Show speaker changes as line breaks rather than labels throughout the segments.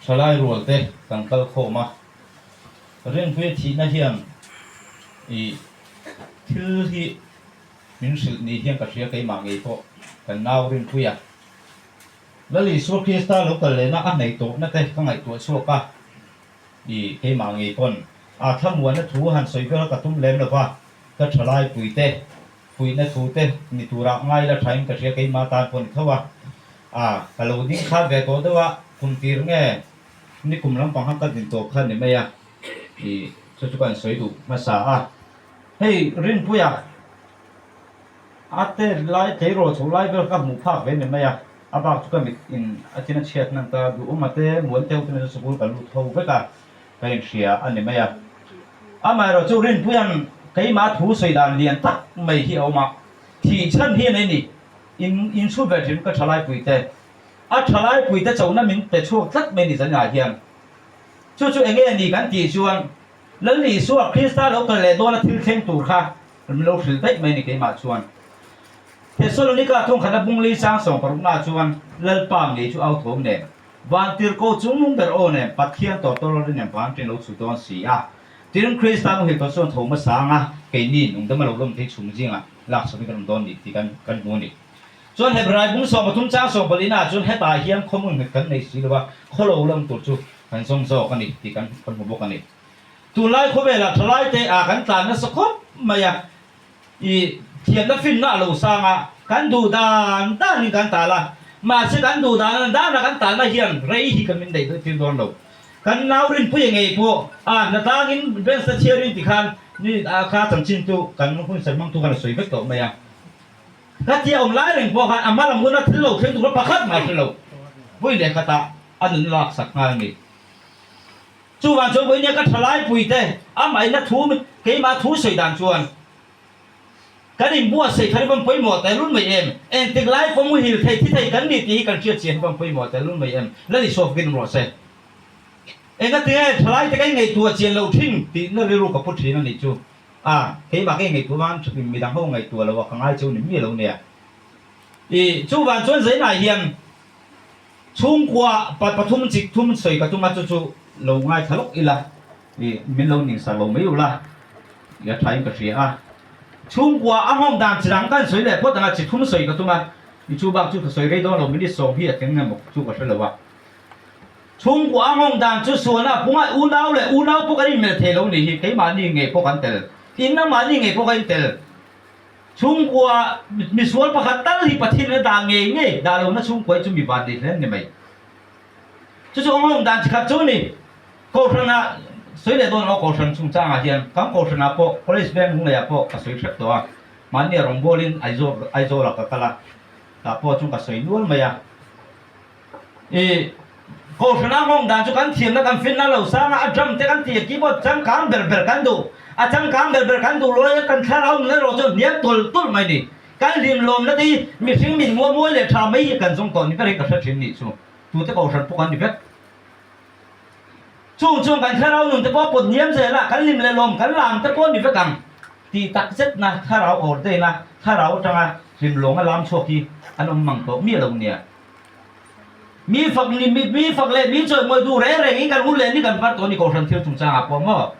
Thalai rual te kan kal khawm a, Rinpuia thihna hian ih thil hi min hrilh ni hian ka hria keimah ngei pawh kan nau Rinpuia Lal Isua Krista lo kal lehna a hnaih tawhna te ka ngaihtuah chhuak a, ih keimah ngei pawn a thlamuanna thu han sawi vel ka tum lem lova, ka thalai puite Puihna thu te ni turah ngai la thain ka hria keimah tan pawh ni tho a, a ka lo ding khat ve tawh deuh a, kum tir nge nikum lampang khan ka din tawp kha ni mai a, ih chu chu ka han sawi duh hmasa a. Hei Rinpuia a te lai tleirawl chho lai vel ka hmuh phak ve ni mai a, a bak chu ka mit in a chin a chhiat hnan ta duhawm a te muan teuh te chu sikul ka lut ho vek a. Ka inhria a ni mai a. Amaherawh chu Rinpuia'n keimah thu sawi dan lian tak mai hi a awm a, thih chhan hi a nei ni. In inchhut ve thin ka thalaipuite. A thalaipuite chona min pe chhuak tlat mai ni zanah hian. Chu chu enge ni kan tih chuan Lal Isua Krista lo kal leh dawna thil thleng tur kha min lo hrilh daih mai ni keimah chuan. Thesalonika thawngkhatna bungli chang sawmparuknaah chuan Lalpa ngei chu au thawm nen. Vantirhkoh chungnung ber aw nen Pathian tawrtawr rin em vang ṭin lo chhu dawn si a. Tin, Krista muhil tawh chuan tho hmasa anga keini nungdam a lo lawm thei chhung zingah lak chhuakin kan awm dawn ni tih kan kan hmu a ni. Chuan Hebrai bung 13 chang sawmpalina ah chuan hetah hian khawmun nghet kan nei si lo a, khaw lo lawm tur chu kan zawng zawk a ni tih kan kan hmu bawk a ni. Tunlai khawvelah thalaite ah kan tlan nasa khawp mai a. I thiamna finna a lo sang a, kan duh dan danin kan tal a, mahse kan duh dan dana kan talna hian rei hi kan min daih daih tir dawn lo. Kan nau rinpuia ngei pawh a na tlangin bench a chhiarin tikhan ni kha chanchin chu kan hun ser hmangtu khan a sawi vek tawh mai a. Ka tia awm lai reng pawh khan a hma lam huna thil lo thleng tur pakhat mah hre lo. Vawi leh khatah a nun laksak nghal a ni. Chuvang chuan vawinia ka thalaipui te amaina thu keimah thu sawi dan chuan kan inbuatsaih thar hi van pawimawh tehlul mai em? Engtik lai pawh muhil thei thi thei kan ni tih hi kan hriat chian hi van pawimawh tehlul mai em? Lal Isua fakin awm rawh se. Engatinge thalai te ka ingaihtuah chian loh thin tihna rilru ka pu thin a nih chu. A, keimah ka ingaihtuah vang midang ho ngaihtuah loh a ka ngai cheu ni miah lo nia. I, chuvang chuan zainah hian Chhungkua pa pathum chik thum sawi ka tum a chu chu lo ngaithla lawk ila i min lo ning sak lo mai ula i a tha in ka hria a. Chhungkua a nghawng dan chi dang kan sawi leh phawt ang a chi thum sawi ka tum a i chu bak chu ka sawi rei dawn lo minute sawm hi a tling emaw chu ka hre lo a. Chhungkua a nghawng dan chu sualna a pung a unau leh unau pawh kan inmelh thei lo nih hi keimahni ngei pawh kan tel in nangmahni ngei pawh kan intel. Chhungkua misual pakhat tal hi Pathian in a dah ngei ngei, dah lohna chhungkua hi chu mi van nei hle an ni mai. Chu chu awm dan chi khat chu a ni. Kohhranah sawi leh dawn aw Kohhran chungchangah hian kan Kohhranah pawh College Veng Lungleiah pawh ka sawi hrep tawh a, mahni a rawngbawlin Aizawl Aizawlah ka kal a, tah pawh chuan ka sawi nual mai a. I Kohhrana nghawng dan chu kan thiamna kan finna lo sang a, a drum te kan ti a, keyboard changkang ber ber kan duh, a changkang ber ber kan duh lawi a, kan thlarau nun erawh chu hniam tawlh tawlh mai ni. Kan hlim lawmna te hi mihring mit muah muai leh tha mai hi kan zawng tawh ni ber hi ka hre thin nih chu. Tute Kohhran pawh kan ni vek. Chung chuan kan thlarau nun te pawh a pawt hniam zel a, kan hlim leh lawm kan lam te pawh ni vek ang tih tak zetna thlarau ordain-a thlarau atanga hlim lawma lam chhuak hi an awm mang tawh miah lo nia. Mi fak ni mi fak leh mi chawimawi duh reng reng in kan hun leh ni kan var tawh ni Kohhran thil chungchangah pawh maw?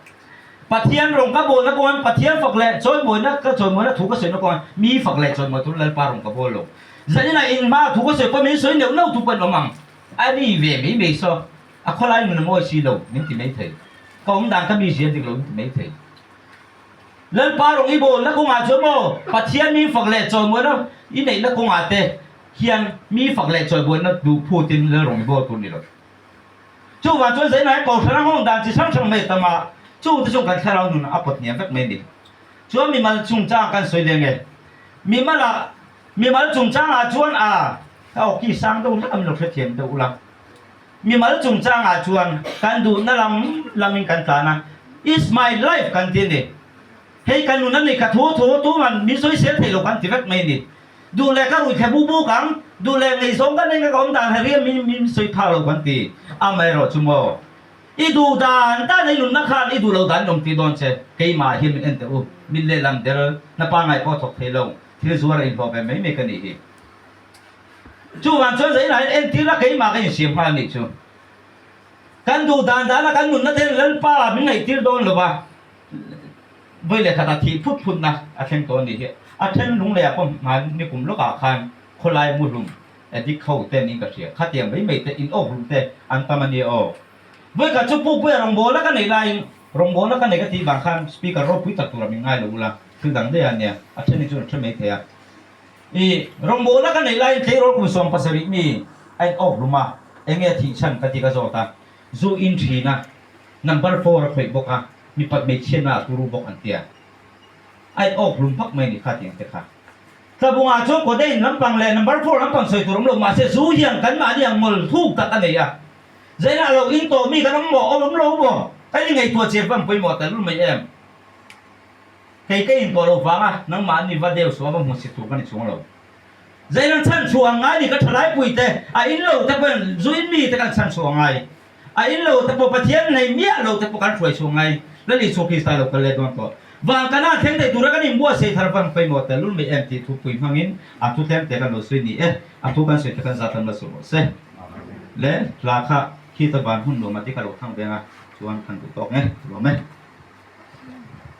Pathian rawng ka bawlna kawngin Pathian fak leh chawimawina ka chawimawina thu ka sawina kawngin mi fak leh chawimawi tur Lalpa rawng ka bawl lo. Zaninah inhma thu ka sawi pawh min sawi neuh neuh tu pawh an awm ang. A ri ve mai mai saw a khawlai nun a mawi si lo min ti mai thei. Ka awm dan ka mi zia dik lo min ti mai thei. Lalpa rawng i bawlna kawngah chuan maw Pathian mi fak leh chawimawina i neihna kawngah te hian mi fak leh chawibuaina duh phutin lal rawng i bawl tur ni lo. Chuvang chuan zainah hian Kohhran a nghawng dan chi hrang hrang mai a tam a, chungte chuan kan thlarau nun a pawt hniam vek mai a ni. Chuan mimal chungchang kan sawi leng e. Mimalah, mimal chungchangah chuan a, ka awki sang deuh hlek a min lo hrethiam deuh ula. Mimal chungchangah chuan kan duhna lam lamin kan tlan a, It's my life kan ti a ni. Hei ka nun a ni, ka thu thu tuman min sawisel thei lo kan ti vek mai a ni. Duh leh ka ruih thla bu buk ang, duh leh ngaihzawng ka nei ka awm dan hariam min min sawi phak lo kan ti. Amaherawh chu maw, i duh dan dan i nunna khan i duh lo dan in awm tih dawn che, keimah hian min en teh u, min lehlam der na pangngai pawh thawk thei lo, thil zuar a inhlawh ve mai mai ka nih hi. Chuvang chuan zainah hian entirna keimah ka insiam nghal a nih chu. Kan duh dan dana kan nunna te hian Lalpa min ngaihtir dawn lo va, vawi leh khatah thih phut phutna a thleng tawh a nih hi. A then lung leh ah pawh hman ni kum lawkah khan khawlai muhlum addict ho te niin ka hria. Khatiang mai mai te in awk hlum te an tam a nia aw. Vawi khat chu Pupuia rawngbawlna ka neih laiin rawngbawlna ka nei ka tih vang khan speaker ropui tak tura min ngai lo ula thil dang daih a nia a then hi chuan a then mai thei a. I rawngbawlna ka neih laiin tleirawl kum 70 mi a in awk hlum a, enge a thih chhan ka ti ka zawt a, zu in thin a, number four a khawih bawk a, mipat hmeichhiatna a turu bawk an tia. A in awk hlum hmak mai ni kha tiang te kha. Tlabungah chuan codeine lampang leh number four lampang sawi tur awm lo mahse zu hian kanmahni ang ngawl thuk tak a nei a. Zainah lo in tawh mi kan awm maw? Awm lo maw? Kan ingaihtuah chian vang pawimawh tel mai em? Kei ka in tawh lo vang a, nangmah ni va deuh suah va hmu si tur ka ni chung lo. Zainah chhan chhuah ang ngai ni ka thalai pui te, a in lo te pawhin zu in mi te kan chhan chhuah ngai. A in lo te pawh Pathian nei miah lo te pawh kan hruai chhuah ngai. Lal Isua Krista lo kal leh dawn tawh. Vang kana thleng thei tura kan inbuatsaih thar vang pawimawh tel lul mai em tih thupui hmangin a thu tlem te kan lo sawi ni e. A thu kan sawi te kan zat an la sawi rawh se. Le hla kha khi ta van hun nuam a ti ka lo thang veng a, chuan kan duh tawk nge, lawm e.